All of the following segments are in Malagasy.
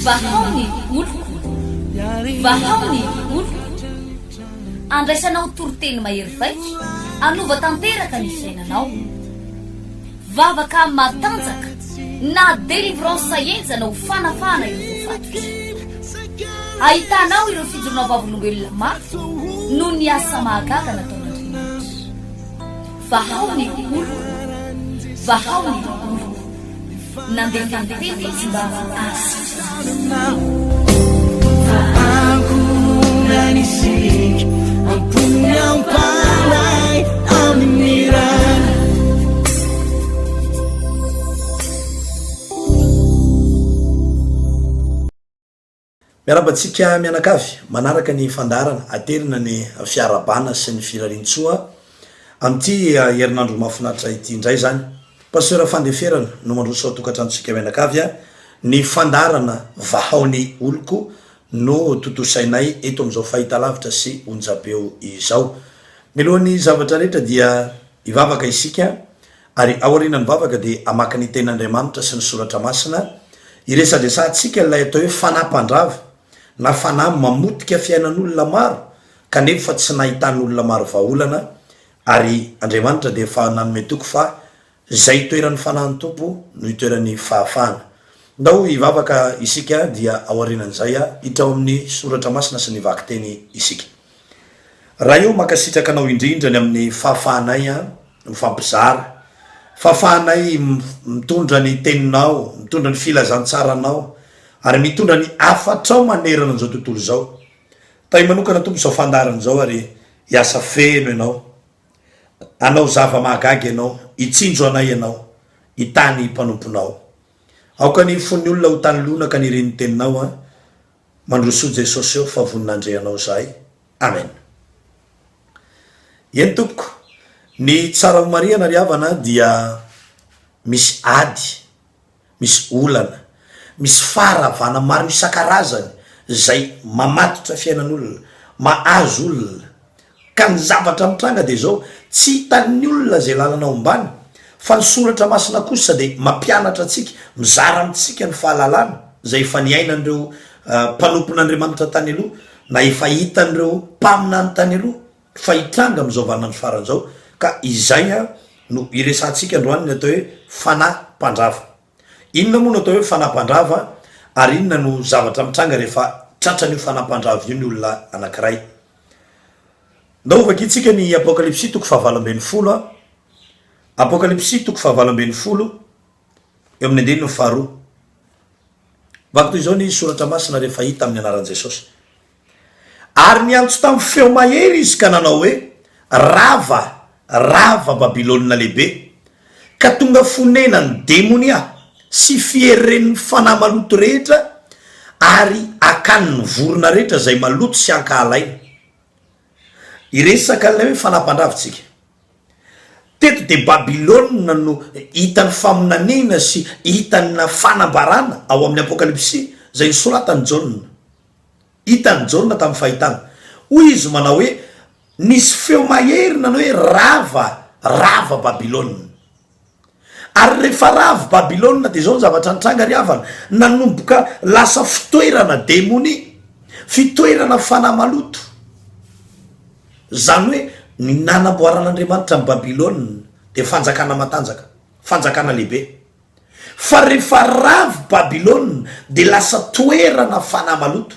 Vahao ny oloko, vahao ny oloko. Andraisanao toriteny mahery vaika hanova tanteraka ny fiainanao. Vavaka matanjaka na délivrance henjana ho fanafahana ireo voafatotra. Ahitanao ireo fijoroana vavolombelona mafy noho ny asa mahagaga nataon'Andriamanitra. Vahao ny oloko, vahao ny oloko. Nandefa ny teny izy mba hahasitrana Miarahaba antsika mianakavy manaraka ny fandaharana aterina ny fiarahabana sy ny firariantsoa amin'ity herinandro mahafinaritra ity indray izany. Pasteur Fandeferana no mandroso ao tokantranontsika mianakavy ny fandaharana Vahao ny oloko no tontosainay eto amin'izao fahitalavitra sy onjam-peo izao. Mialohan'ny zavatra rehetra dia hivavaka isika Ary aorianan'ny vavaka dia hamaky ny Tenin'Andriamanitra sy ny Soratra Masina, hiresadresahantsika ilay atao hoe fanahy mpandrava, na fanahy mamotika fiainan'olona maro kanefa tsy nahitan'olona maro vahaolana, ary Andriamanitra dia efa nanome toky fa izay itoeran'ny Fanahin'ny Tompo no itoeran'ny fahafahana. Ndao hivavaka isika dia aorianan'izay hiditra ao amin'ny Soratra Masina sy ny vakiteny isika. Ray ô mankasitraka anao indrindra ny amin'ny fahafahanay mifampizara, fahafahanay mitondra ny teninao, mitondra ny filazantsaranao ary mitondra ny hafatrao manerana an'izao tontolo izao. Tahy manokana Tompo izao fandaharana izao ary hiasa feno Ianao. Hanao zava-mahagaga Ianao, hitsinjo anay Ianao, hitahy ny mpanomponao. Aoka ny fon'ny olona ho tany lonaka ny irin'ny teninao an. Mandrosoa Jesosy ô fa vonona handre anao zahay. Amen. Eny tompoko, ny tsara ho marihana ry havana dia misy ady, misy olana, misy faharavana maro isan-karazany izay mamatotra fiainan'olona, mahazo olona, Ka ny zavatra mitranga dia izao, tsy hitan'ny olona izay lalana ombany, fa ny Soratra Masina kosa dia mampianatra antsika, mizara amintsika ny fahalalana izay efa niainan'ireo mpanompon'Andriamanitra tany aloha, na efa hitan'ireo mpaminany tany aloha, fa hitranga amin'izao vaninandro farany izao. Ka izay no iresahantsika androany ny atao hoe fanahy mpandrava. Inona moa no atao hoe fanahy mpandrava, ary inona no zavatra mitranga rehefa tratran'io fanahy mpandrava io ny olona anankiray? Ndao hovakintsika ny Apokalypsy toko fahavalo 18 a. Apokalypsy toko fahavalo 12, eo amin'ny andininy faharoa. Vaky toy izao ny soratra masina rehefa hita amin'ny anaran'i Jesosy. Ary niantso tamin'ny feo mahery izy ka nanao hoe, Rava, rava Babylona lehibe, ka tonga fonenan'ny demonia sy fieren'ny fanahy maloto rehetra ary akanin'ny vorona rehetra izay maloto sy ankahalaina. Hiresaka an'ilay hoe fanahy mpandrava isika. Teto dia Babylona no hitan'ny faminaniana sy hitan'ny fanambarana ao amin'ny Apokalypsy izay nosoratan'i Jaona. Hitan'i Jaona tamin'ny fahitana. Hoy izy manao hoe, Nisy feo mahery nanao hoe, Rava, rava Babylona. Ary rehefa rava Babylona dia izao ny zavatra nitranga ry havana, nanomboka lasa fitoerana demonia, fitoerana fanahy maloto. Izany hoe ny nanamboaran'Andriamanitra an'i Babylona dia fanjakana matanjaka, fanjakana lehibe. Fa rehefa rava Babylona dia lasa toerana fanahy maloto.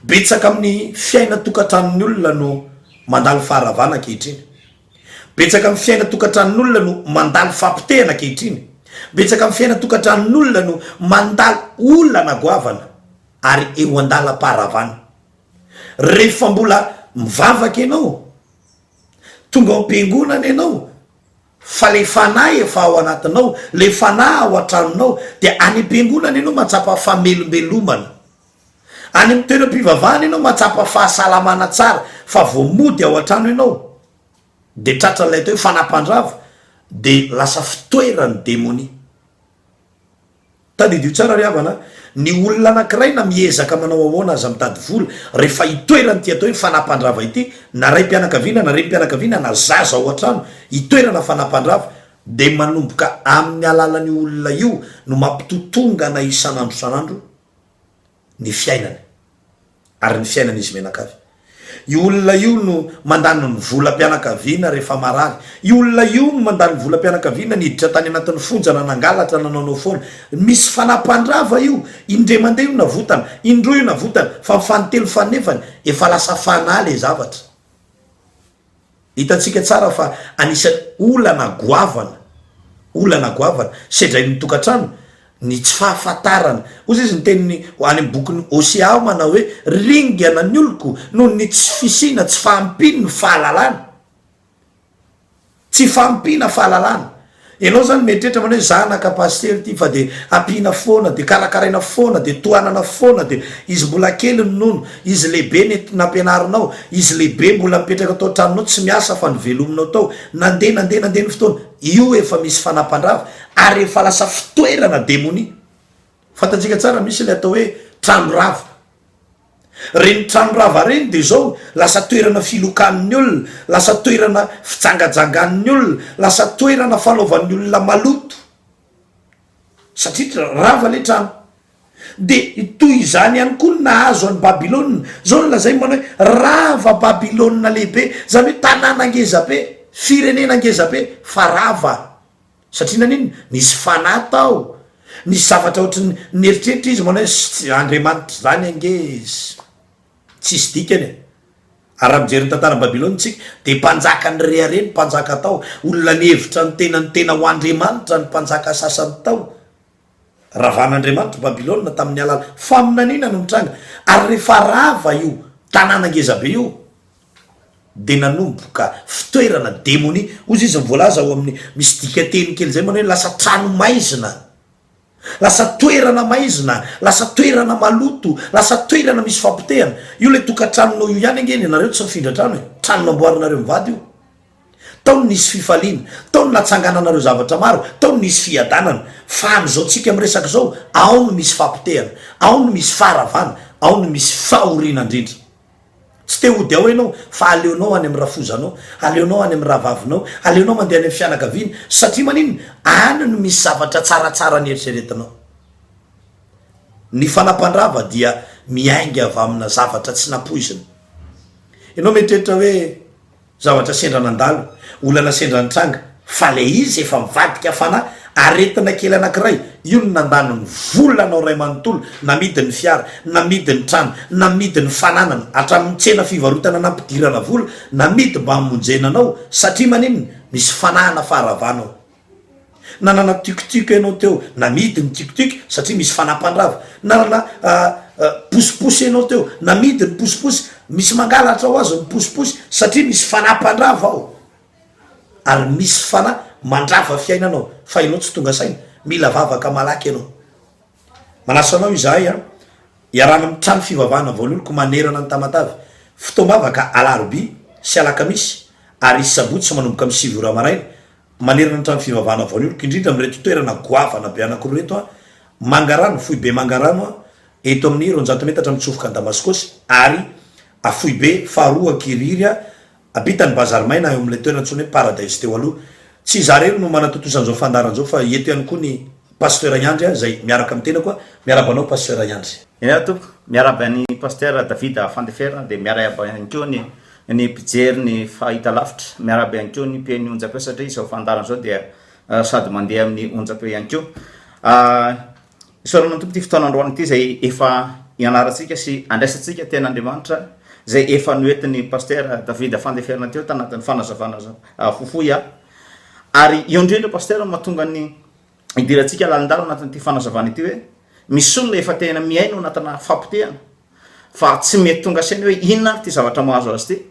Betsaka amin'ny fiainan-tokantranon'ny olona no mandalo faharavana ankehitriny. Betsaka amin'ny fiainan-tokantranon'olona no mandalo fahapotehana ankehitriny. Betsaka amin'ny fiainan-tokantranon'olona no mandalo olana goavana ary eo an-dalam-paharavana. Rehefa mbola mivavaka ianao, tonga ao am-piangonana ianao, fa le fanahy efa ao anatinao, le fanahy ao an-tranonao, dia any am-piangonana ianao mahatsapa famelombelomana. Any amin'ny toeram-pivavahana ianao mahatsapa fahasalamana tsara fa vao mody ao an-trano ianao dia tratran'ilay atao hoe fanahy mpandrava dia lasa fitoeran'ny demonia. Tadidio tsara ry havana a, ny olona anankiray na miezaka manao ahoana aza mitady vola, rehefa itoeran'ity atao hoe fanahy mpandrava ity, na raim-pianakaviana na renim-pianakaviana na zaza ao an-trano, itoerana fanahy mpandrava. Dia manomboka amin'ny alalan'io olona io no mampitotongana isan'andro isan'andro ny fiainany ary ny fiainan'izy mianakavy. Io olona io no mandany ny volam-pianakaviana rehefa marary. Io olona io no mandany volam-pianakaviana niditra tany anatin'ny fonja na nangalatra na nanaonao foana. Misy fanahy mpandrava io. Indray mandeha io navotana, indroa io navotana, fa ny fahatelo fahanefany efa lasa fanahy le zavatra. Hitantsika tsara fa anisan'ny olana goavana, olana goavana sedrain'ny tokantrano ny tsy fahafantarana. Hoy izy ny teniny any amin'ny bokin'i Hosea ao manao hoe, Ringana ny oloko noho ny tsy fisiana, tsy fahampian'ny fahalalana. Tsy fahampiana fahalalana. Ianao zany mieritreritra manao hoe zanaka pasitera ity fa de ampiana foana de karakaraina foana de tohanana foana de izy mbola kely ny nono, izy lehibe nety nampianarinao, izy lehibe mbola mipetraka tao an-tranonao tsy miasa fa novelominao tao, nandeha nandeha nandeha ny fotoana, io efa misy fanahy-mpandrava ary efa lasa fitoerana demonia. Fantatsika tsara misy ilay atao hoe trano rava. Reny trano rava reny dia izao, lasa toerana filokan'ny olona, lasa toerana fijangajangan'ny olona, lasa toerana fanaovan'ny olona maloto. Satria rava ilay trano. Dia toy izany ihany koa ny nahazo an'i Babylona. Izao no lazainy manao hoe, rava Babylona lehibe, izany hoe tanàna ngezabe, firenena ngezabe, fa rava. Satria naninona? Nisy fanahy tao. Nisy zavatra ohatry ny nieritreritra izy manao hoe tsy Andriamanitra izany ange tsisy dikany e. Ary raha mijery ny tantaran'i Babylona isika dia mpanjaka nirehareha ny mpanjaka tao. Olona nihevitra ny tenany tena ho andriamanitra ny mpanjaka sasany tao. Ravan'Andriamanitra Babylona tamin'ny alala faminaniana no nitranga. Ary rehefa rava io tanàna ngezabe io dia nanomboka fitoerana demonia. Hoy izy ny voalaza ao amin'ny, misy dikanteny kely izay manao hoe lasa trano maizina, lasa toerana maizina, lasa toerana maloto, lasa toerana misy fampotehana. Io ilay tokantranonao io ihany ange ny anareo tsy mifindra trano e, trano namboarinareo mivady io. Tao no nisy fifaliana, tao no natsangananareo zavatra maro, tao no nisy fiadanana. Fa amin'izao tsika miresaka izao, ao no misy fampotehana, ao no misy faharavana, ao no misy fahoriana indrindra. Tsy te hody ao ianao fa aleonao any amin'ny rafozanao, aleonao any amin'ny rahavavinao, aleonao mandeha any amin'ny fianakaviana, satria maninona? Any no misy zavatra tsaratsara ny eritreretinao. Ny fanapandrava dia miainga avy amina zavatra tsy nampoizina. Ianao mieritreritra hoe. Zavatra sendra nandalo, olana sendra nitranga, fa le izy efa mivadika fanahy, aretina kely anakiray, io no nandany ny volanao ray manontolo, namidy ny fiara, namidy ny trano, namidy ny fananana, hatramin'ny tsena fivarotana nampidirana vola, namidy mba hamonjena anao, satria maninona? Misy fanahana faharavana ao. Nanana tuk tuk ianao teo, namidy ny tuk tuk satria misy fanahy mpandrava. Nanana posiposy ianao teo, namidy ny posiposy, misy mangalatra ho azy ny posiposy satria misy fanahy mpandrava ao. Ary misy fanahy mandrava fiainana ao, fa ianao tsy tonga saina, mila vavaka malaky ianao. Manasa anao izahay an, hiarahana amin'ny trano fivavahana voaloloko manerana an'i Tamatave. Fotoam-bavaka alarobia sy alakamisy ary sabotsy manomboka amin'ny 9 ora maraina Manerana ny trano fivavahana voaloloko, indrindra amin'ireto toerana goavana be anankiroa ireto an, Mangarano, foibe Mangarano an, eto amin'ny 200 metatra mitsofoka an'i Damaskosy, ary a foibe faharoa Ankirihiry an, ampitan'ny Bazary Maina eo amin'ilay toerana antsoina hoe Paradise teo aloha. Tsy izaho irery no manatontosa an'izao fandaharana izao fa eto ihany koa ny Pasteur Iandry an, izay miaraka amin'ny tenako an. Miarahaba anao Pasteur Iandry. Eny ary tompoko, miarahaba an'i Pasteur David Fandefera dia miarahaba ihany koa ny ny mpijery ny fahitalavitra, miarahaba ihany koa ny mpihaino ny onjam-peo satria izao fandaharana izao dia sady mandeha amin'ny onjam-peo ihany koa. Isaorana ny Tompo ity fotoana androany ity izay efa ianarantsika sy andraisantsika tenin'Andriamanitra izay efa noentin'ny Pasteur David Fandeferana teo tanatin'ny fanazavana fohifohy. Ary eo indrindra Pasteur no mahatonga ny idirantsika lalindalina anatin'ity fanazavana ity hoe misy olona efa tena miaina ao anatina fapotehana fa tsy mety tonga saina hoe inona ary ity zavatra mahazo azy ity.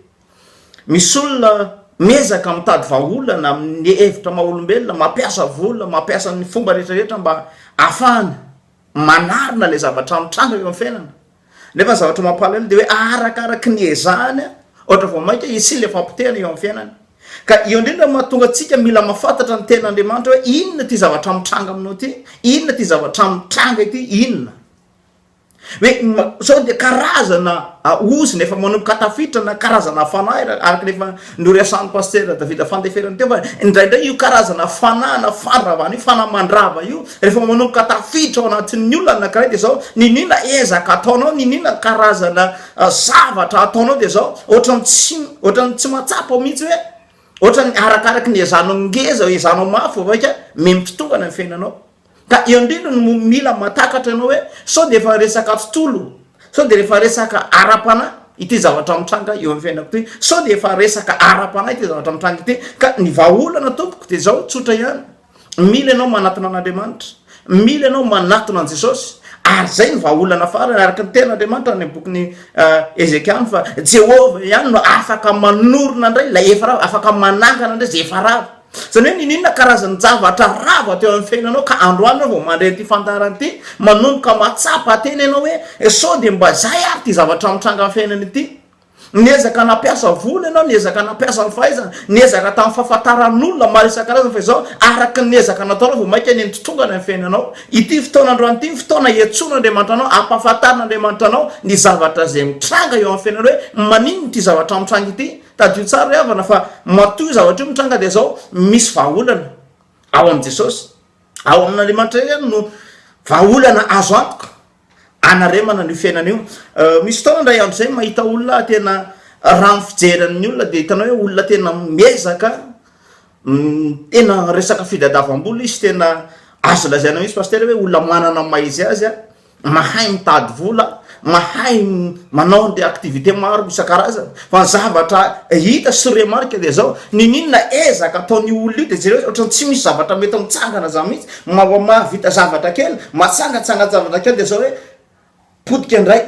Misy olona miezaka mitady vahaolana amin'ny hevitra maha olombelona, mampiasa vola, mampiasa ny fomba rehetra rehetra mba ahafahany manarina ilay zavatra mitranga eo amin'ny fiainana. Nefa ny zavatra mampalahelo dia hoe arakaraky ny ezahany, ohatra vao mainka hisy ilay fampotehana eo amin'ny fiainany. Ka eo indrindra no mahatonga antsika mila mahafantatra ny tenin'Andriamanitra hoe inona ity zavatra mitranga aminao ity, inona ity zavatra mitranga ity, inona. Hoe sao dia karazana ozona efa manomboka tafiditra na karazana fanahy araka ny efa noresahan'ny Pasitera Davida Fandeferana teo fa indraindray io karazana fanahy na fandravana io, fanahy mandrava io rehefa manomboka tafiditra ao anatin'ny olona anankiray dia izao n'inon'inona ezaka ataonao, n'inon'inona karazana zavatra ataonao dia izao ohatran'ny tsy ohatran'ny tsy mahatsapa mihitsy hoe ohatran'ny arakaraky ny ezahanao ngeza, ezahanao mafy vao mainka miha-mitotongana ny fiainanao. Ka eo indrindra no mila mahatakatra ianao hoe sao dia efa resaka tontolo, sao dia efa resaka ara-panahy ity zavatra mitranga eo amin'ny fiainako ity, sao dia efa resaka ara-panahy ity zavatra mitranga ity. Ka ny vahaolana tompoko dia izao, tsotra ihany, mila ianao manatona an'Andriamanitra, mila ianao manatona an'i Jesosy, ary izay no vahaolana farany araka ny tenin'Andriamanitra any amin'ny bokin'i Ezekia any fa Jehovah ihany no afaka manorina indray ilay efa rava, afaka manangana indray izay efa rava. Izany hoe n'inon'inona karazan-javatra rava teo amin'ny fiainanao ka androany ianao vao mandre an'ity fandaharana ity, manomboka mahatsapa tena ianao hoe sao dia mba izay ary ity zavatra mitranga amin'ny fiainana ity. Niezaka nampiasa vola ianao, niezaka nampiasa ny fahaizana, niezaka tamin'ny fahafantaran'olona maro isan-karazany fa izao araka ny ezaka nataonao vao mainka nitotongana ny fiainanao. Ity fotoana androany ity ny fotoana iantsoan'Andriamanitra anao, ampahafantarin'Andriamanitra anao ny zavatra izay mitranga eo amin'ny fiainanao hoe maninona ity zavatra mitranga ity. Tadidio tsara ry havana fa matoa io zavatra io mitranga dia zao, misy vahaolana ao amin'i Jesosy. Ao amin'Andriamanitra ihany no vahaolana azo antoka anaremana an'io fiainana io. Misy fotoana indray andro izay mahita olona tena raha ny fijery ny olona dia hitanao hoe olona tena miezaka, tena resaka fitadiavam-bola izy, tena azo lazaina mihitsy pasitera hoe olona manana ny maha izy azy. mahay mitady vola, mahay manao an'le activité maro isan-karazany, fa ny zavatra hita sy remarque dia zao, n'inon'inona ezaka ataon'io olona io dia jereo ohatran'ny tsy misy zavatra mety mitsangana zany mihitsy, mahavita zavatra kely, matsangatsangan-javatra kely dia zao hoe potika indray.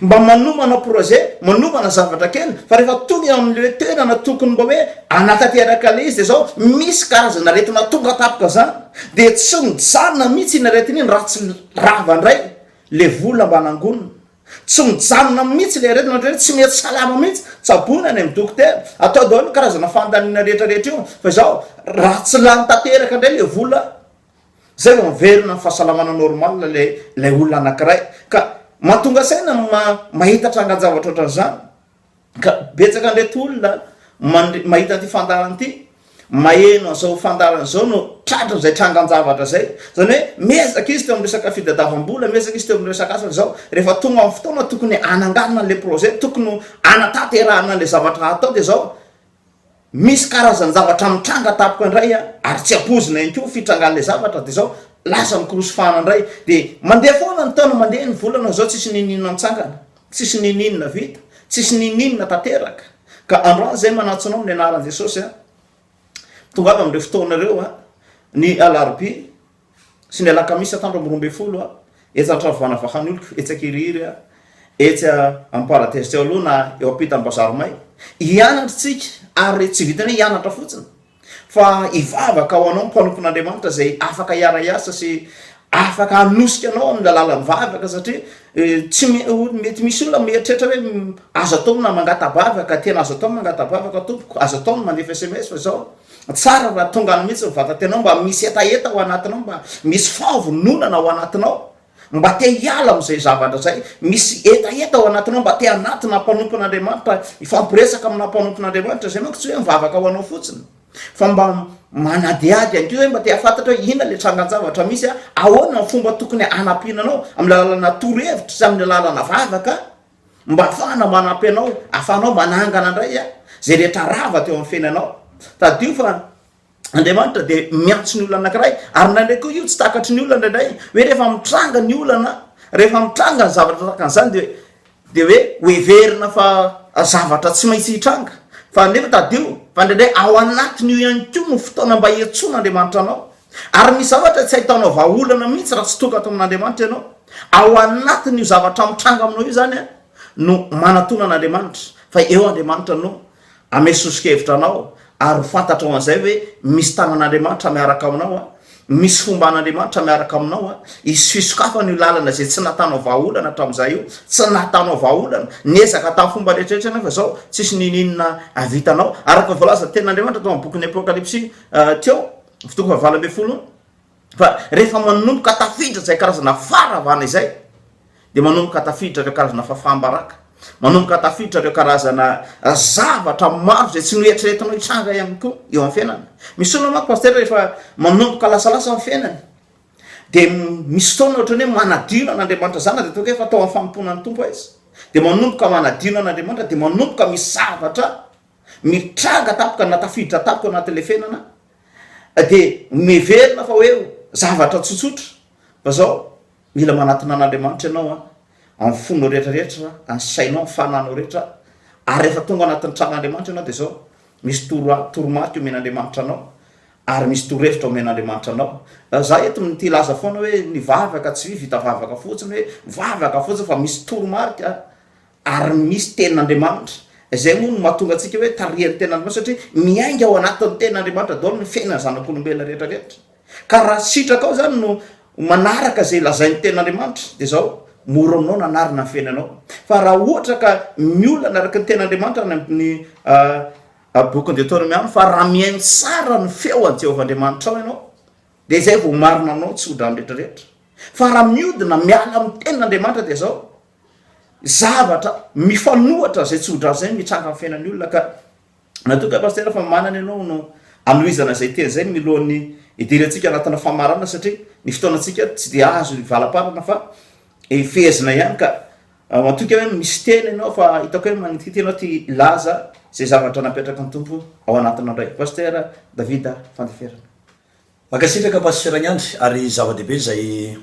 Mba manomana projet, manomana zavatra kely, fa rehefa tonga eo amin'le toerana tokony mba hoe hanatanteraka ilay izy dia zao misy karazana aretina tonga tampoka zany, dia tsy mijanona mihitsy iny aretina iny raha tsy rava indray le vola mba nangonina, tsy mijanona mihitsy le aretina ohatra hoe tsy mety salama mihitsy, tsaboina any amin'ny dokotera, atao daholo ny karazana fandaniana rehetra rehetra io, fa izao raha tsy lany tanteraka indray le vola Zay vao miverina amin'ny fahasalamana normal ilay ilay olona anankiray. Ka mahatonga saina ny mahita trangan-javatra ohatran'izany. Ka betsaka an'ireto olona mandre mahita an'ity fandaharana ity, maheno an'izao fandaharana izao no tratran'izay trangan-javatra izay. Izany hoe miezaka izy teo amin'ny resaka fitadiavam-bola, miezaka izy teo amin'ny resaka asa izao, rehefa tonga amin'ny fotoana tokony hananganana an'ilay projet, tokony hanatanterahana an'ilay zavatra hatao dia izao, Misy karazan-javatra mitranga tampoka indray an, ary tsy ampoizina ihany koa ny fitrangan'ilay zavatra dia izao lasa mikorosy fahana indray dia mandeha foana ny taona mandeha ny volana izao tsisy n'inon'inona mitsangana, tsisy n'inon'inona vita, tsisy n'inon'inona tanteraka. Ka androany izay manantso anao amin'ny anaran'i Jesosy an, tongava amin'ireo fotoana ireo an, ny alarobia, sy ny alakamisy atoandro amin'ny 12 a, etsy Antravoana Vahanoloko, etsy Ankirihiry a, etsy amin'ny Paradise teo aloha na eo ampitan'ny Bazary May. Hianatra isika ary tsy vitan'ny hoe hianatra fotsiny fa hivavaka ho anao mpanompon'Andriamanitra izay afaka hiara-hiasa sy afaka hanosika anao amin'ny alalan'ny vavaka satria tsy mety misy olona mieritreritra hoe azo atao ny mangata-bavaka, tena azo atao ny mangata-bavaka tompoko, azo atao ny mandefa sms fa izao Tsara raha tonga any mihitsy ny vatan-tenao mba misy hetaheta ao anatinao, mba misy fahavononana ao anatinao, mba te hiala amin'izay zavatra izay, misy hetaheta ao anatinao mba te hanatona mpanompon'Andriamanitra, hifampiresaka amina mpanompon'Andriamanitra, izay manko tsy hoe mivavaka ho anao fotsiny fa mba manadihady ihany koa hoe mba te hahafantatra hoe inona ilay trangan-javatra misy, ahoana ny fomba tokony hanampiana anao amin'ny alalanà torohevitra sy amin'ny alalanà vavaka. Mba afahana manampy anao, afahanao manangana indray izay rehetra rava teo amin'ny fiainanao. Tadidio fa Andriamanitra dia miantso ny olona anankiray, ary indraindray koa io tsy takatry ny olona indraindray, hoe rehefa mitranga ny olana, rehefa mitranga ny zavatra tahaka an'izany dia dia hoe hoheverina fa zavatra tsy maintsy hitranga. Fa nefa tadidio fa indraindray ao anatin'io ihany koa no fotoana mba hiantsoan'Andriamanitra anao. Ary misy zavatra tsy ahitanao vahaolana mihitsy raha tsy tonga ato amin'Andriamanitra ianao. Ao anatin'io zavatra mitranga aminao io izany no manatona an'Andriamanitra, fa eo Andriamanitra no ame soso-kevitra anao ary ho fantatrao an'izay hoe misy tanan'Andriamanitra miaraka aminao, misy fomban'Andriamanitra miaraka aminao, hisy fisokafana io lalana izay tsy nahatanao vahaolana hatramin'izay io, tsy nahatanao vahaolana, niezaka tamin'ny fomba rehetrarehetra ianao fa izao tsisy n'inon'inona vitanao. Araka ny voalazan'ny tenin'Andriamanitra tao amin'ny bokin'ny Apokalypsy teo, Toko faha 18, fa rehefa manomboka tafiditra izay karazana faharavana izay, Dia manomboka tafiditra ireo karazana fahafaham-baraka, manomboka tafiditra ireo karazana zavatra maro izay tsy noeritreretinao hitranga ihany koa eo amin'ny fiainana. Misy olona manko Pasitera rehefa manomboka lasalasa ny fiainany dia misy fotoana ohatran'ny hoe manadino an'Andriamanitra zany dia tonga efa tao amin'ny fanompoana ny Tompo izy dia manomboka manadino an'Andriamanitra dia manomboka misy zavatra mitranga tampoka na tafiditra tampoka ao anatin'ilay fiainana dia miheverina fa hoe zavatra tsotsotra fa zao Mila manatona an'Andriamanitra ianao an, amin'ny fonao rehetra rehetra, amin'ny sainao, amin'ny fanahinao rehetra, ary rehefa tonga anatin'ny tranon'Andriamanitra ianao dia izao, misy toro toromarika omen'Andriamanitra anao, ary misy torohevitra omen'Andriamanitra anao. Za eto no te hilaza foana hoe ny vavaka tsy hoe vita vavaka fotsiny hoe mivavaka fotsiny fa misy toromarika ary misy tenin'Andriamanitra. Izay moa no mahatonga antsika hoe tarihan'ny tenin'Andriamanitra satria miainga ao anatin'ny tenin'Andriamanitra daholo ny fiainan'ny zanak'olombelona rehetra rehetra. Ka raha sitrakao izany no manaraka izay lazain'ny tenin'Andriamanitra dia izao, mora aminao nanarina ny fiainanao. Fa raha ohatra ka miolana araka ny tenin'Andriamanitra any amin'ny bokin'i Deoteronomia any fa raha mihaino tsara ny feo an'i Jehovah Andriamanitrao ianao dia izay vao marina aminao tsy ho-drano rehetra rehetra. Fa raha miodina miala amin'ny tenin'Andriamanitra dia izao, zavatra mifanohatra izay tsy ho-drano izay mitranga amin'ny fiainan'ny olona ka Natoky aho Pasitera fa manana ianao no anohizana izay teny izay milohan'ny hidirantsika anatina famaranana satria ny fotoanantsika tsy dia azo hivalamparana fa fehezina ihany ka matoky aho hoe misy teny ianao fa hitako hoe manitikitika ianao ty hilaza izay zavatra napetraky ny Tompo ao anatinao indray. Pasitera Davida Fandeferana. Mankasitraka Pasitera Niandry ary zava-dehibe izay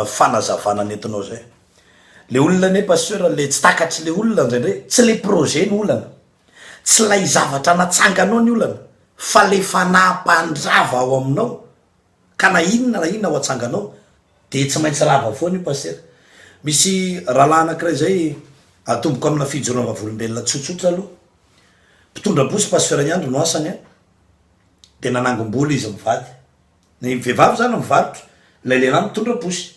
fanazavana nentinao izay. Le olona anie Pasteur le tsy takatry le olona indraindray, tsy le projet no olana, Tsy ilay zavatra natsanganao ny olana fa le fanahy mpandrava ao aminao ka na inona na inona ao atsanganao de tsy maintsy rava foana io Pasitera. Misy rahalahy anakiray zay atomboko amina fijoroana vavolombelona tsotsotra aloha. Mpitondra bosy Pasteur Niandry no asany an, de nanangom-bola izy mivady. Ny vehivavy zany mivarotra, ilay lehilahy mitondra posy.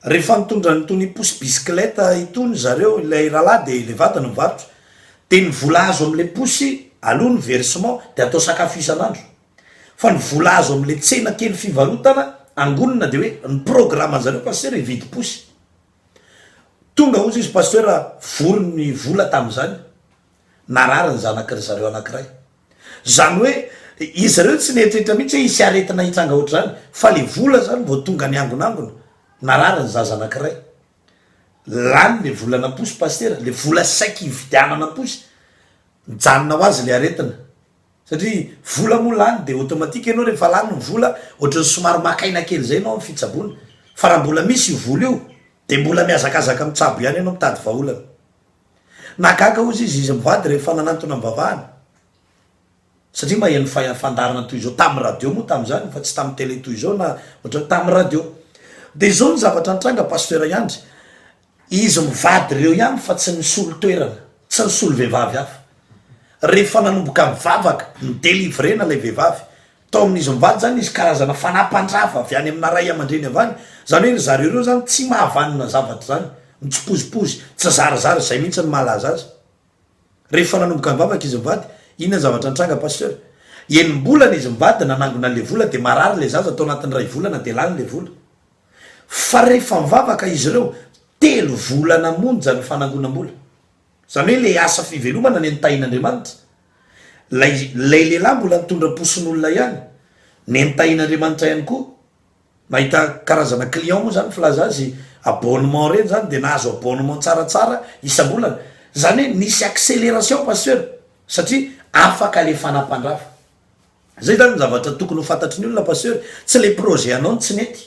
Rehefa nitondra an'itony posy bisikileta itony zareo, ilay rahalahy dia ilay vadiny mivarotra, dia ny vola azo amin'ilay posy aloha ny versement dia atao sakafo isan'andro. Fa ny vola azo amin'ilay tsena kely fivarotana angonina dia hoe ny programme-nzareo pasitera hividy posy. Tonga hozy izy pasitera vory ny vola tamin'izany, narary ny zanaky ry zareo anankiray. Zany hoe izy ireo tsy nieritreritra mihitsy hoe hisy aretina hitranga ohatr'izany fa le vola zany vao tonga niangonangona, narary ny zaza anakiray. Lany le vola namposy pasitera, le vola saiky hividianana posy, nijanona ho azy le aretina. Satria vola moa lany de automatique ianao rehefa lany ny vola ohatran'ny somary maka aina kely zay ianao amin'ny fitsaboana. Fa raha mbola misy io vola io de mbola mihazakazaka mitsabo ihany ianao mitady vahaolana. Nahagaga hozy izy izy mivady rehefa nanantona nivavahana satria maheno fa fandaharana toy izao tamin'ny radio moa tamin'izany fa tsy tamin'ny tele toy izao na ohatran'ny tamin'ny radio. Dia izao ny zavatra nitranga Pasteur Iandry, izy mivady ireo ihany fa tsy nisolo toerana, tsy nisolo vehivavy hafa. Rehefa nanomboka nivavaka, ni-delivrena ilay vehivavy, Tao amin'izy mivady izany nisy karazana fanahy mpandrava avy any amina ray aman-dreny avy any, izany hoe ry zareo ireo izany tsy mahavanona zavatra izany, mitsipozipozy, tsy zarizary, izay mihitsy no mahalaza azy. Rehefa nanomboka nivavaka izy mivady, inona ny zavatra nitranga Pasteur? Enim-bolana izy mivady nanangona an'ilay vola dia marary ilay zaza tao anatin'ny iray volana dia lany ilay vola. Fa rehefa nivavaka izy ireo, telo volana monja ny fanangonam-bola. Izany hoe ilay asa fivelomana nentahin'Andriamanitra. Ilay ilay lehilahy mbola nitondra posin'olona ihany. Nentahin'Andriamanitra ihany koa. Nahita karazana client moa izany filaza azy, abonnement ireny izany dia nahazo abonnement tsaratsara isam-bolana. Izany hoe nisy acceleration Pasteur satria afaka ilay fanampandrava. Izay izany ny zavatra tokony ho fantatry ny olona Pasteur, tsy ilay projet anao no tsy nety.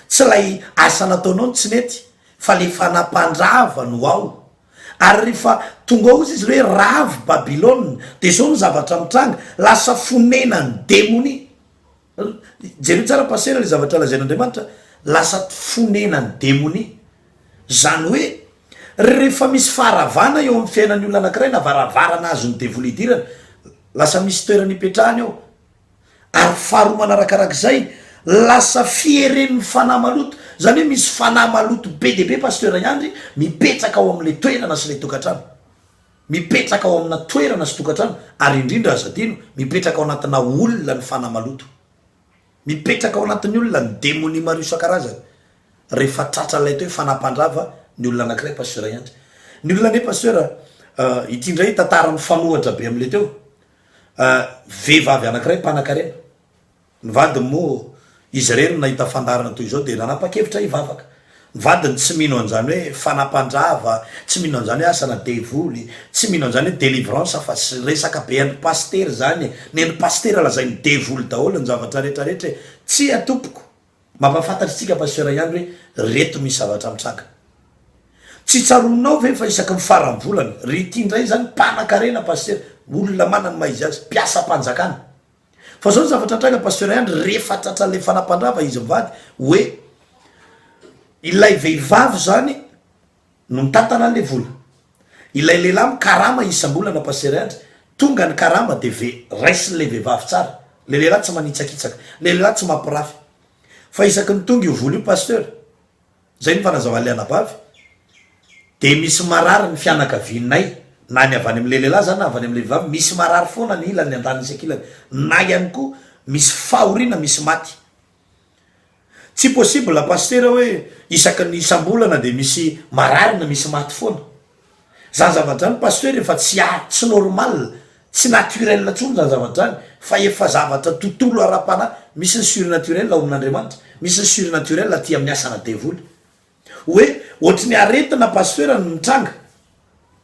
Tsy ilay asa nataonao no tsy nety fa le fanampandrava no ao. Ary rehefa tonga ao izy hoe ravo Babylona de zao ny zavatra mitranga, lasa fonenan'ny demonia. Jereo tsara pasera le zavatra lazain'Andriamanitra, lasa fonenan'ny demonia. Zany hoe rehefa misy faharavana eo amin'ny fiainan'ny olona anakiray na varavarana azon'ny devoly idirana, lasa misy toerana ipetrahany ao. Ary faharoa manarakarak'izay, lasa fieren'ny fanahy maloto, izany hoe misy fanahy maloto be dia be Pasteur Iandry mipetraka ao amin'ilay toerana sy ilay tokantrano. Mipetraka ao amina toerana sy tokantrano, ary indrindra aza adino, mipetraka ao anatina olona ny fanahy maloto. Mipetraka ao anatin'ny olona ny demonia maro isan-karazany. rehefa tratran'ilay atao hoe fanahy mpandrava ny olona anankiray Pasteur Andry. Ny olona anie Pasteur ity indray tantara mifanohatra be amin'ilay teo, vehivavy anankiray mpanakarena, Ny vadiny moa, izy irery no nahita fandaharana toy izao dia nanapa-kevitra hivavaka. Ny vadiny tsy mino an'izany hoe fanahy mpandrava, tsy mino an'izany hoe asana devoly, tsy mino an'izany hoe delivrance fa resaka be an-dry pasitera izany e! Ny an-dry pasitera lazain'ny devoly daholo ny zavatra rehetra rehetra e! Tsia tompoko! Mampahafantatra antsika Pasteur ihany hoe reto misy zavatra mitranga. Tsy tsaroanao ve fa isaky ny faran'ny volana, ry ity indray izany mpanakarena Pasitera, olona manana ny maha izy azy, mpiasam-panjakana. Fa zao ny zavatra nitranga Pasteur Andry rehefa tratran'ilay fanampandrava izy mivady hoe ilay vehivavy zany no mitantana an'le vola, ilay lehilahy mikarama isam-bolana Pasteur Andry, tonga ny karama de ve raisin'ilay vehivavy tsara, le lehilahy tsy manitsakitsaka, le lehilahy tsy mampirafy, fa isaky ny tonga io vola io Pasteur, Zay ny fanazavan'ilay anabavy. Dia misy marary ny fianakavianay, na ny avy any amin'ilay lehilahy zany na avy any amin'ilay vehivavy, misy marary foana ny ilany, ny andaniny sy ankilany, na ihany koa misy fahoriana, misy maty. Tsy possible pasitera hoe isaky ny isam-bolana dia misy marary na misy maty foana. Zany zavatra zany pasteur efa tsy tsy normal, tsy naturel intsony zany zavatra zany fa efa zavatra tontolo ara-panahy, misy ny surnaturel ao amin'Andriamanitra, misy ny surnaturel aty amin'ny asana devoly. Hoe ohatry ny aretina pasteur no mitranga,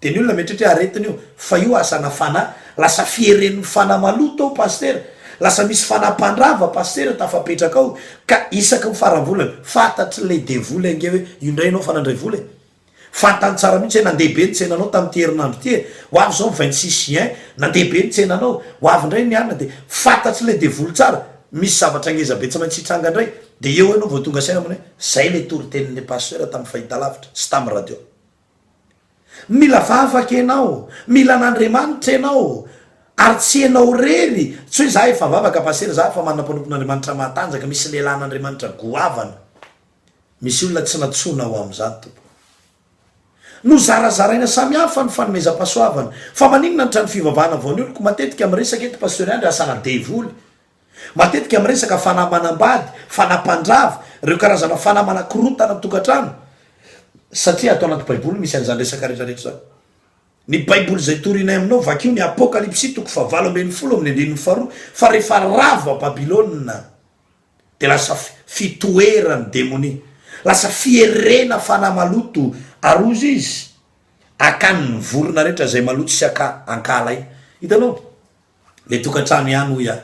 de ny olona mieritreritra hoe aretina io, fa io asana fanahy, lasa fieren'ny fanahy maloto ao pasitera, lasa misy fanahy mpandrava pasitera tafapetraka ao, ka isaky ny faram-volana, fantatr'ilay devoly ange hoe io indray ianao fa nandray vola e. Fantany tsara mihitsy hoe nandeha be ny tsenanao tamin'ity herinandro ity e! Ho avy izao ny 26 juin, nandeha be ny tsenanao, ho avy indray ny alina dia fantatr'ilay devoly tsara, misy zavatra ngeza be tsy maintsy hitranga indray, dia eo ianao vao tonga saina manao hoe zay ilay toritenin'ilay pasteur tamin'ny fahitalavitra sy tamin'ny radio. Mila vavaka ianao, mila an'Andriamanitra ianao, ary tsy ianao irery, tsy hoe za efa vavaka pasitera, za efa manana mpanompon'Andriamanitra matanjaka, misy lehilahin'Andriamanitra goavana. Misy olona tsy nantsoina ho amin'izany, Tompoko. Nozarazaraina samihafa ny fanomezam-pahasoavana. Fa maninona ny trano fivavahana vao ny oloko matetika miresaka eto Pasteur Andry asana devoly. Matetika miresaka fanahy manambady, fanahy mpandrava, ireo karazana fanahy manakorontana ny tokantrano. Satria ato anaty baiboly misy an'izany resaka rehetra rehetra izany. Ny baiboly izay torinay aminao vakio ny Apokalypsy toko fahavalo 12 amin'ny andininy faharoa fa rehefa rava Babylona Dia lasa fitoeran'ny demonia. Lasa fierena fanahy maloto ary hozy izy, akany ny vorona rehetra izay maloto sy aka ankahalaina. Hitanao? Le tokantrano ihany hoy aho.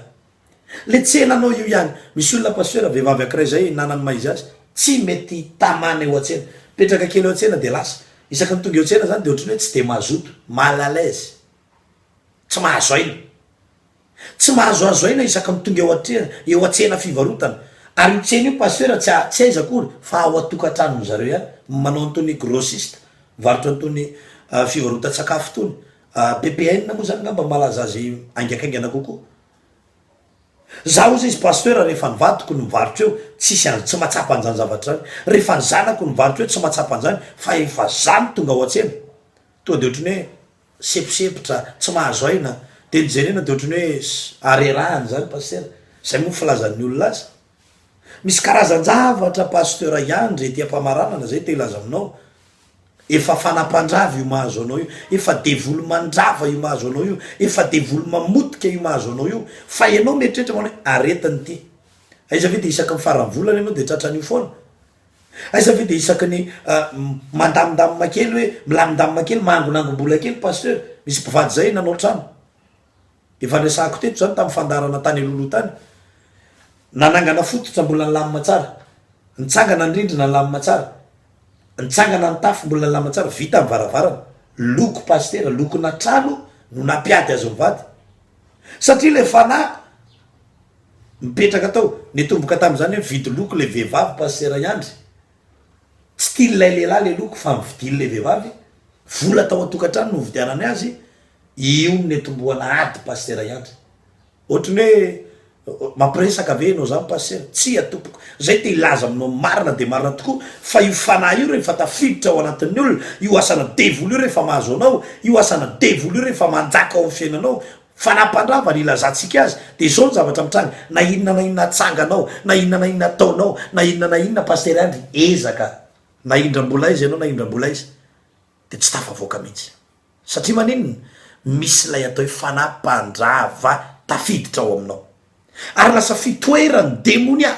Le tsenanao io ihany. Misy olona pasteur, vehivavy ankiray izay nanany maha izy azy, tsy mety tamana eo an-tsena. Mipetraka kely eo an-tsena dia lasa. Isaky ny tonga eo an-tsena izany dia ohatran'ny hoe tsy dia mazoto, mal à l'aise. Tsy mahazo aina. Tsy mahazoazo aina isaky ny tonga eo an-tsena, eo an-tsena fivarotana. Ary io tsena io Pasteur tsy tsy aiza akory fa ao an-tokantranony zareo ihany, manao an'itony grossiste, mivarotra an'itony fivarotan-tsakafo itony. PPN moa zany angamba malaza azy haingakaingana kokoa. Za hozy izy Pasteur rehefa ny vadiko no mivarotra eo tsisy an, tsy mahatsapa an'izany zavatra izany. Rehefa ny zanako no mivarotra eo tsy mahatsapa an'izany fa efa za no tonga ao an-tsena. Tonga de ohatran'ny hoe Seposepotra, tsy mahazo aina, dia ny jerena dia ohatran'ny hoe arerahana izany Pasitera, izay moa filazan'ny olona azy. Misy karazan-javatra Pasteur ihany ry ety am-pamaranana izay te hilaza aminao, efa fanampandrava io mahazo anao io, efa devoly mandrava io mahazo anao io, efa devoly mamotika io mahazo anao io, fa ianao mieritreritra manao hoe aretina ity. Aiza ve dia isaky ny faran'ny volana ianao dia tratran'io foana? Aiza ve de isaky ny mandamindamina kely hoe milamindamina kely mangonangom-bola kely pasteur, misy mpivady zay nanao trano, efa niresahako teto zany tamin'ny fandaharana tany alohaloha tany, nanangana fototra mbola nilamina tsara, nitsangana ny rindrina nilamina tsara, nitsangana ny tafo mbola nilamina tsara, vita ny varavarana, loko pasitera, lokona trano no nampiady azy mivady, satria le fanahy Mipetraka tao. Nitomboka tamin'izany hoe mividy loko ilay vehivavy Pasitera Iandry. Tsy tian'ilay lehilahy ilay loko fa novidian'ilay vehivavy. Vola tao an-tokantrano no nividianany azy. Io no nitomboana ady Pasitera Iandry. Ohatry ny hoe mampiresaka ve ianao izany Pasitera? Tsia tompoko. Izay te hilaza aminao marina dia marina tokoa fa io fanahy io rehefa tafiditra ao anatin'ny olona, io asana devoly io rehefa mahazo anao, io asana devoly io rehefa manjaka ao amin'ny fiainanao, Fanahy mpandrava no ilazantsika azy, dia izao ny zavatra mitranga, na inona na inona atsanganao, na inona na inona ataonao, na inona na inona Pasitera Andry, ezaka, na indram-bola aiza ianao na indram-bola aiza, dia tsy tafavoaka mihitsy. Satria maninona? Misy ilay atao hoe fanahy mpandrava tafiditra ao aminao. Ary lasa fitoeran'ny demonia.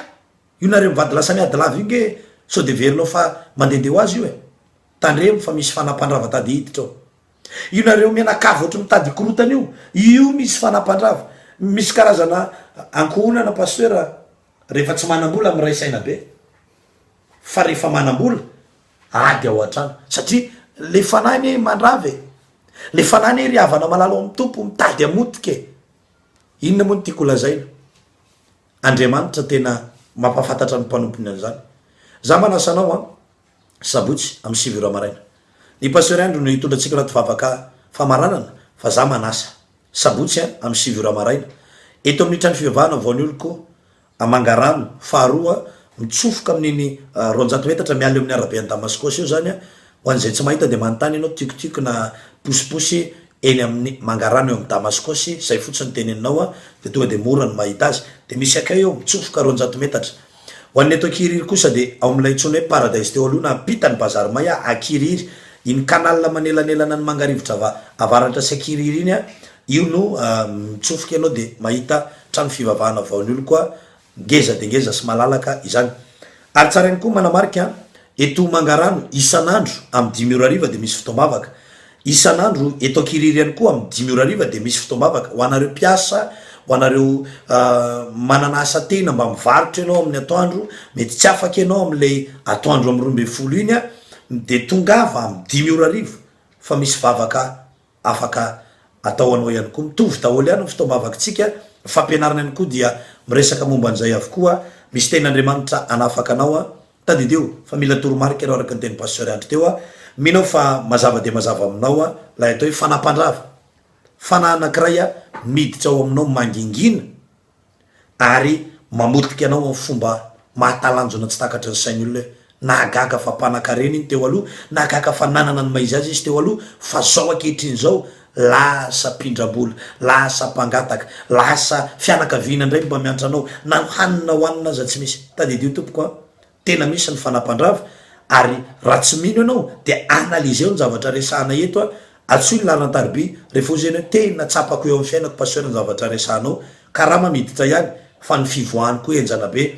Io nareo mivady lasa miady lava io nge sao dia heverinao fa mandehandeha ho azy io e. Tandremo fa misy fanahy mpandrava tady hiditra ao. Io nareo mianakavy ohatry mitady hikorotana io, io misy fanahy mpandrava. Misy karazana ankohonana pasteur rehefa tsy manam-bola miray saina be. Fa rehefa manam-bola Ady ao an-trano. Satria le fanahy anie mandrava e. Le fanahy anie ry havana malala ao amin'ny Tompo mitady hamotika e. Inona moa no tiako holazaina? Andriamanitra tena mampahafantatra ny mpanompony an'izany. Za manasa anao an, sabotsy amin'ny sivy ora maraina. Ny Pasteur Andry no hitondra antsika anaty vavaka famaranana fa za manasa. Sabotsy an, amin'ny sivy ora maraina. Eto amin'ny trano fivavahana vao ny oloko Mangarano, faharoa, mitsofoka amin'iny 200 metatra miala eo amin'ny arabe an'i Damaskosy eo izany, ho an'izay tsy mahita dia manontany ianao tioktiok na posiposy eny amin'ny Mangarano eo amin'ny Damaskosy, izay fotsiny teneninao dia tonga dia mora ny mahita azy, dia misy akay eo, mitsofoka 200 metatra. Ho an'ny eto Ankirihiry kosa dia ao amin'ilay antsoina hoe Paradise teo aloha na ampitan'ny Bazary Maya Ankirihiry, iny canal manelanelana an'i Mangarivotra avaratra sy Ankirihiry iny, io no mitsofoka ianao dia mahita Trano fivavahana vao ny oloko a, ngeza dia ngeza sy malalaka izany. Ary tsara ihany koa manamarika, eto Mangarano isan'andro amin'ny dimy ora hariva dia misy fotoam-bavaka. Isan'andro eto Ankirihiry ihany koa amin'ny dimy ora hariva dia misy fotoam-bavaka. Ho anareo mpiasa, ho anareo manana asa tena mba mivarotra ianao amin'ny atoandro, mety tsy afaka ianao amin'ilay atoandro amin'ny 12 iny a, dia tongava amin'ny dimy ora hariva fa misy vavaka afaka atao anao ihany koa. Mitovy daholo ihany ny fotoam-bavakitsika, ny fampianarana ihany koa dia miresaka momba an'izay avokoa. Misy tenin'Andriamanitra hanafaka anao an. Tadidio fa mila toromarika ianao araka ny tenin'i Pasteur Andry teo an. Mino aho fa mazava dia mazava aminao an, ilay atao hoe fanahy mpandrava. Fanahy anankiray an, miditra ao aminao mangingina. ary mamotika anao amin'ny fomba mahatalanjona tsy takatry ny sain'ny olona hoe nahagaga fa mpanankarena iny teo aloha, nahagaga fa nanana ny maha izy azy izy teo aloha, fa zao ankehitriny izao lasa mpindram-bola, lasa mpangataka, lasa fianakaviana indray mba miantra anao, na hanina hohanina aza tsy misy. Tadidio tompoko a! Tena misy ny fanampandrava ary raha tsy mino ianao dia analyseo ny zavatra resahana eto a, antsoy ny laharan-tariby rehefa hozy ianao hoe tena tsapako eo amin'ny fiainako pasteur ny zavatra resahanao, karama miditra ihany fa ny fivoahany koa henjana be,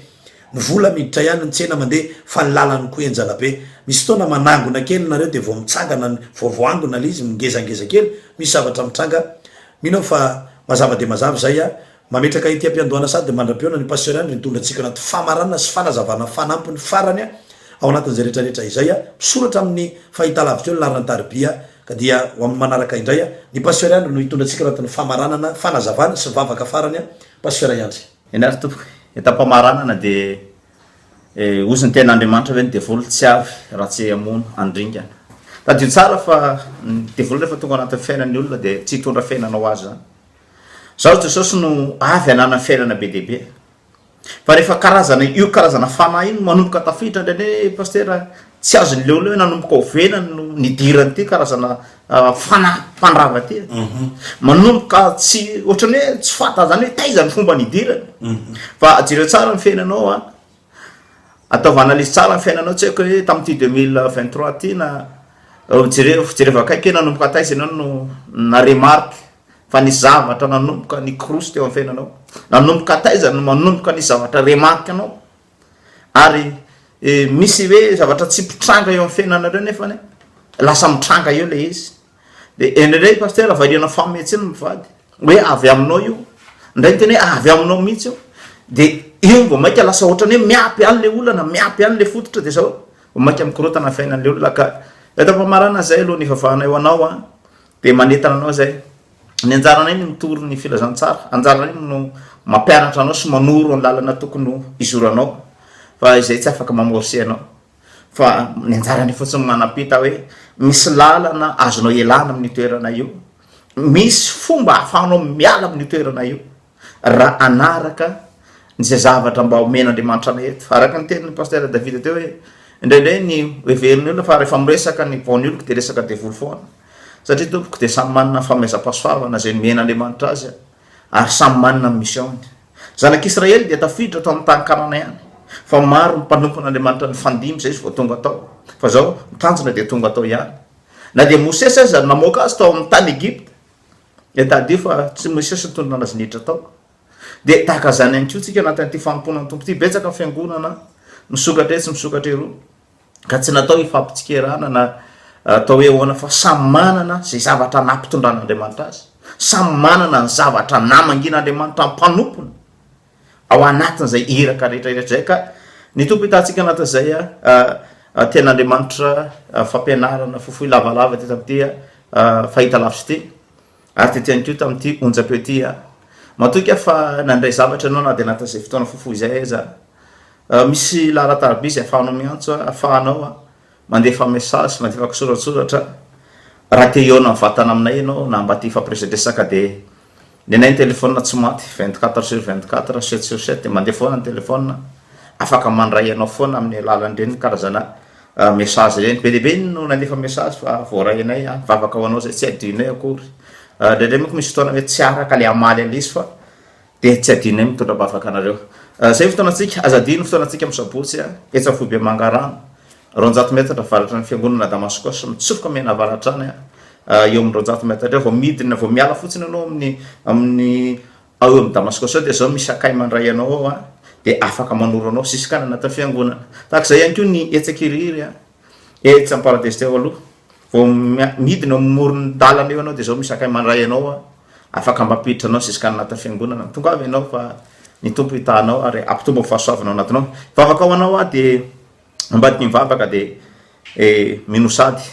ny vola miditra ihany ny tsena mandeha fa ny lalany koa henjana be, misy fotoana manangona kely nareo dia vao mitsangana ny vao voangona ilay izy mingezangeza kely misy zavatra mitranga, mino aho fa mazava dia mazava izay a, Mametraka ety am-piandohana sady mandra-pihaona ny Pasteur Andry nitondra antsika anaty famaranana sy fanazavana fanampiny farany ao anatin'izay rehetra rehetra izay. Misoratra amin'ny fahitalavitra eo ny laharana taribia ka dia ho amin'ny manaraka indray ny Pasteur Andry no hitondra antsika anatin'ny famaranana, fanazavana sy vavaka farany. Pasteur Andry. Eny ary tompoko, eto am-pamaranana dia hozy ny tenin'Andriamanitra hoe ny devoly tsy avy raha tsy hamono handringana. Tadidio tsara fa ny devoly rehefa tonga anatin'ny fiainan'ny olona dia tsy hitondra fiainana ho azy izany. Zaho Jesosy no avy hanana fiainana be dia be. Fa rehefa karazana io karazana fanahy io no manomboka tafiditra indraindray Pasitera tsy azon'ny olona hoe nanomboka ovena no nidiran'ity karazana fanahy mpandrava ity. Manomboka tsy ohatran'ny hoe tsy fantany zany hoe taiza ny fomba nidirany. Fa jereo tsara ny fiainanao an. Ataovy analyse tsara ny fiainanao tsy haiko hoe tamin'ity 2023 ity na jereo jereo akaiky hoe nanomboka taiza ianao no na remarque Fa nisy zavatra nanomboka nikorosy teo amin'ny fiainanao. Nanomboka taiza no manomboka nisy zavatra remarque anao. Ary misy hoe zavatra tsy mpitranga eo amin'ny fiainanareo nefa anie lasa mitranga eo le izy. De indraindray pasteur variana fahametsy ny mivady hoe avy aminao io. Indray miteny hoe avy aminao mihitsy io. De io vao mainka lasa ohatran'ny hoe miampy any le olana, miampy any le fototra de zao vao mainka mikorotana ny fiainan'le olona ka eto am-pamarana zay aloha ny ivavahanay ho anao an. Dia manentana anao izay. Ny anjaranay ny mitory ny filazantsara, anjaranay no mampianatra anao sy manoro ny lalana tokony hizoranao, fa izay tsy afaka mamorcer anao. Fa ny anjaranay fotsiny manampita hoe misy lalana azonao ialana amin'io toerana io, misy fomba ahafahanao miala amin'io toerana io raha hanaraka izay zavatra mba omen'Andriamanitra anay eto. Araka ny tenin'ny Pasteur David teo hoe indraindray ny heverin'ny olona fa rehefa miresaka ny bonne oloko dia resaka devoly foana. Satria tompoko dia samy manana ny fanomezam-pahasoavana izay nomen'Andriamanitra azy ary samy manana ny mission-ny. Zanak'Israely dia tafiditra tao amin'ny tany Kanana ihany, fa maro ny mpanompon'Andriamanitra nifandimby izay izy vao tonga tao. Fa izao, ny tanjona dia tonga tao ihany. Na dia Mosesy aza namoaka azy tao amin'ny tany Egypta, dia tadidio fa tsy Mosesy nitondra azy niditra tao. Dia tahaka izany ihany koa tsika anatin'ity fanompoana ny Tompo ity, betsaka ny fiangonana misokatra etsy misokatra eroa, ka tsy natao hifampitsikerana na atao hoe ahoana fa samy manana izay zavatra nampitondran'Andriamanitra azy, samy manana ny zavatra namangian'Andriamanitra mpanompony ao anatin'izay iraka rehetra rehetra izay ka ny Tompo hitantsika anatin'izay tenin'Andriamanitra fampianarana fohifohy lavalava teto amin'ity fahitalavitra ity. Ary teto ihany koa tamin'ity onjam-peo ity aho. Matoky aho fa nandray zavatra ianao na dia anatin'izay fotoana fohifohy izay aza. Misy laharan-taraby izay ahafahanao miantso, ahafahanao mandefa message, mandefa kisoratsoratra. Raha te hihaona mivantana aminay ianao na mba te hifampiresadresaka dia ny anay ny téléphone tsy maty, 24 sur 24, 7 sur 7 dia mandeha foana ny téléphone. Afaka mandray anao foana amin'ny alalan'ireny karazana Message ireny, be dia be no nandefa message fa voaray anay an, mivavaka ho anao zay, tsy adinonay akory, indraindray manko misy fotoana hoe tsy araka le hamaly an'le izy fa dia tsy adinonay mitondra am-bavaka anareo. Zay ny fotoanantsika, aza adino ny fotoanantsika amin'ny sabotsy an, etsy amin'ny foibe Mangarano, 200 metatra avaratra ny fiangonana Damaskos, mitsofoka mianavaratra any an, eo amin'ny 200 metatra eo, vao midina, vao miala fotsiny ianao amin'ny amin'ny Ao eo amin'ny Damaskosy ao dia izao misy sakay mandray anao ao an, dia afaka manoro anao ziskany anatin'ny fiangonana. Tahaka izay ihany koa ny etsy Ankirihiry an, etsy amin'ny Paradise teo aloha, vao midina eo amin'ny moron'ny dalana eo ianao dia izao misy sakay mandray anao an, afaka mampiditra anao ziskany anatin'ny fiangonana. Tongava ianao fa ny Tompo hitaha anao ary hampitombo ny fahasoavana ao anatinao. Hivavaka ho anao aho dia ambadiky ny vavaka dia eh, mino sady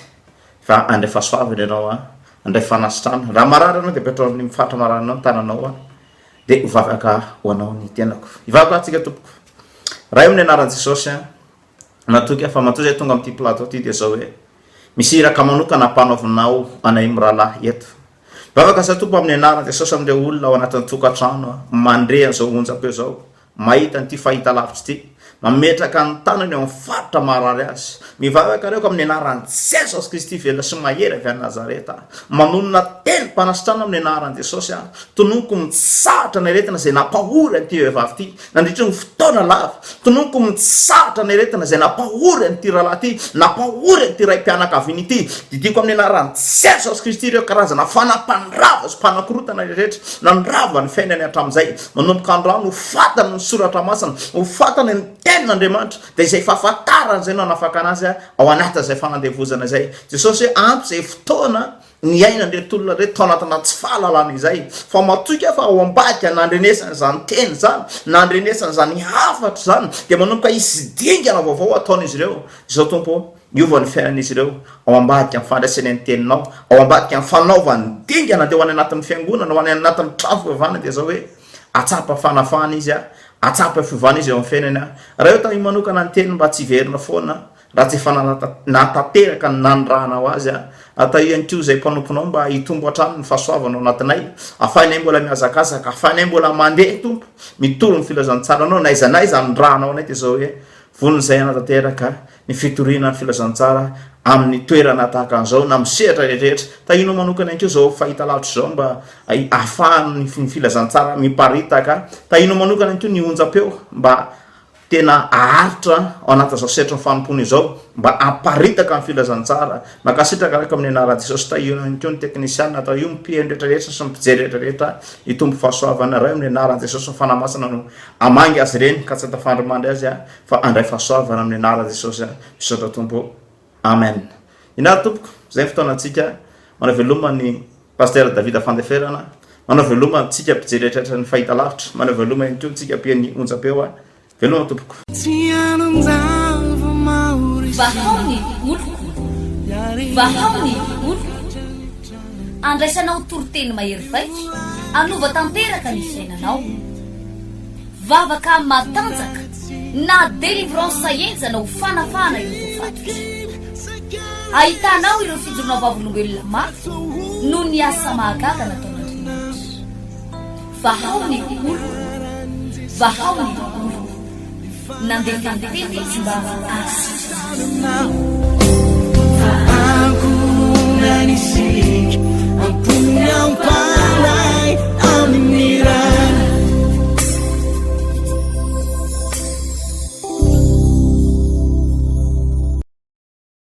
fa handray fahasoavana ianao an, handray fanasitrana. Raha marary ianao dia apetraho amin'ny faritra marary anao ny tananao an, dia hivavaka ho anao ny tenako. Hivavaka antsika tompoko. Ray amin'ny anaran'i Jesosy an, matoky aho fa matoa izay tonga amin'ity plateau ity dia izao hoe misy iraka manokana ampanaovinao anay mirahalahy eto. Mivavaka aza Tompo amin'ny anaran'i Jesosy amin'ireo olona ao anatin'ny tokantrano mandre an'izao onjam-peo izao. Mahita an'ity fahitalavitra ity, mametraka ny tanany eo amin'ny faritra maharary azy. Mivavaka ireo ka amin'ny anaran'i Jesosy Kristy velona sy mahery avy any Nazareta. Manonona tenim-panasitrana amin'ny anaran'i Jesosy aho. Tononiko mitsahatra ny aretina izay nampahory an'ity vehivavy ity nandritry ny fotoana lava. Tononiko mitsahatra ny aretina izay nampahory an'ity rahalahy ity, nampahory an'ity raim-pianakaviana ity. Didiako amin'ny anaran'i Jesosy Kristy ireo karazana fanahy mpandrava sy mpanakorotana rehetra nandrava ny fiainany hatramin'izay. Manomboka androany ho fantany ny soratra masina, ho fantany ny tenin'Andriamanitra, dia izay fahafantarana izay no hanafakana azy ao anatin'izay fanandevozana izay. Jesosy hoe ampy izay fotoana niainan'ireto olona ireto tao anatina tsy fahalalana izay, fa matoky aho fa ao ambadika nandrenesany izany teny izany, nandrenesany izany hafatra izany, dia manomboka hisy dingana vaovao hataon'izy ireo. Izao Tompo ô, miova ny fiainan'izy ireo ao ambadika ny fandraisany ny teninao, ao ambadika ny fanaovany dingana dia ho any anatin'ny fiangonana, ho any anatin'ny trano fivavahana dia izao hoe atsapa fanafahana izy, atsapa fiovana izy eo amin'ny fiainany. Raha eo tamin'ny manokana ny teny mba tsy hiverina foana raha tsy efa nahatanteraka ny nanirahanao azy. Atahio ihany koa izay mpanomponao mba hitombo hatrany ny fahasoavana ao anatinay, afahinay mbola mihazakazaka, afahinay mbola mandeha Tompo, mitory ny filazantsaranao na aiza na aiza anirahanao anay dia izao hoe Vonona izay hanatanteraka ny fitoriana ny filazantsara amin'ny toerana tahaka an'izao na amin'ny sehatra rehetrarehetra. Tahianao manokana ihany koa izao fahitalavitra izao mba ahafahan'ny ny filazantsara miparitaka. Tahianao manokana ihany koa ny onjam-peo mba tena haharitra ao anatin'izao sehatry ny fanompoana izao mba hamparitaka ny filazantsara. Mankasitraka araka amin'ny anaran'i Jesosy. Tahianao ihany koa ny teknisiana, tahio ny mpihaino rehetrarehetra sy ny mpijery rehetrarehetra hitombo fahasoavana. Ray amin'ny anaran'i Jesosy ny Fanahy Masina no Hamangy azy ireny ka tsy hatafandry-mandry azy aho fa handray fahasoavana amin'ny anaran'i Jesosy aho. Misaotra Tompo ô. Amen. Inary tompoko, izay ny fotoanantsika. Manao veloma ny Pasteur David Fandeferana. Manao veloma antsika mpijery hatratra ny fahitalavitra. Manao veloma ihany koa antsika mpihaino ny onjam-peo. Veloma tompoko. Vahao ny oloko, vahao ny oloko. Andraisanao toriteny mahery vaika hanova tanteraka ny fiainanao. Vavaka matanjaka na délivrance henjana ho fanafahana ireo voafatotra. Ahitanao ireo fijoroana vavolombelona mafy noho ny asa mahagaga nataon'Andriamanitra. Vahao ny oloko, vahao ny oloko. Nandefa ny teny izy mba hahasitrana.